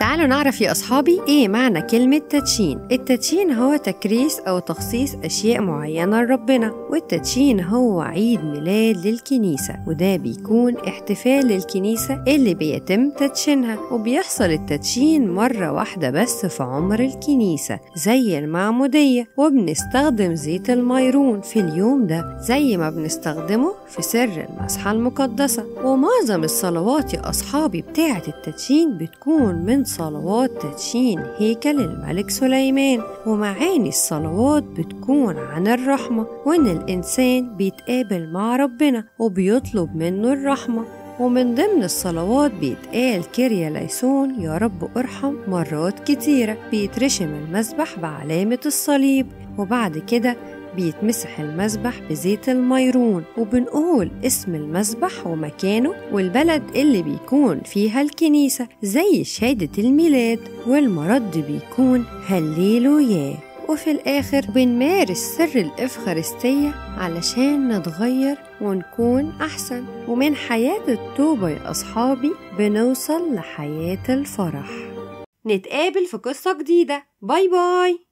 تعالوا نعرف يا أصحابي إيه معنى كلمة تدشين. التدشين هو تكريس أو تخصيص أشياء معينة لربنا، والتدشين هو عيد ميلاد للكنيسة، وده بيكون احتفال للكنيسة اللي بيتم تدشينها، وبيحصل التدشين مرة واحدة بس في عمر الكنيسة زي المعمودية، وبنستخدم زيت الميرون في اليوم ده زي ما بنستخدمه في سر المسحة المقدسة. ومعظم الصلوات يا أصحابي بتاعة التدشين بتكون من صلوات تدشين هيكل الملك سليمان، ومعاني الصلوات بتكون عن الرحمة، وإن الإنسان بيتقابل مع ربنا وبيطلب منه الرحمة. ومن ضمن الصلوات بيتقال كيريا ليسون يا رب ارحم مرات كتيرة، بيترشم المذبح بعلامة الصليب، وبعد كده بيتمسح المذبح بزيت الميرون، وبنقول اسم المذبح ومكانه والبلد اللي بيكون فيها الكنيسة زي شهادة الميلاد، والمرد بيكون هللويا. وفي الآخر بنمارس سر الإفخارستية علشان نتغير ونكون أحسن، ومن حياة التوبة يا أصحابي بنوصل لحياة الفرح. نتقابل في قصة جديدة. bye bye.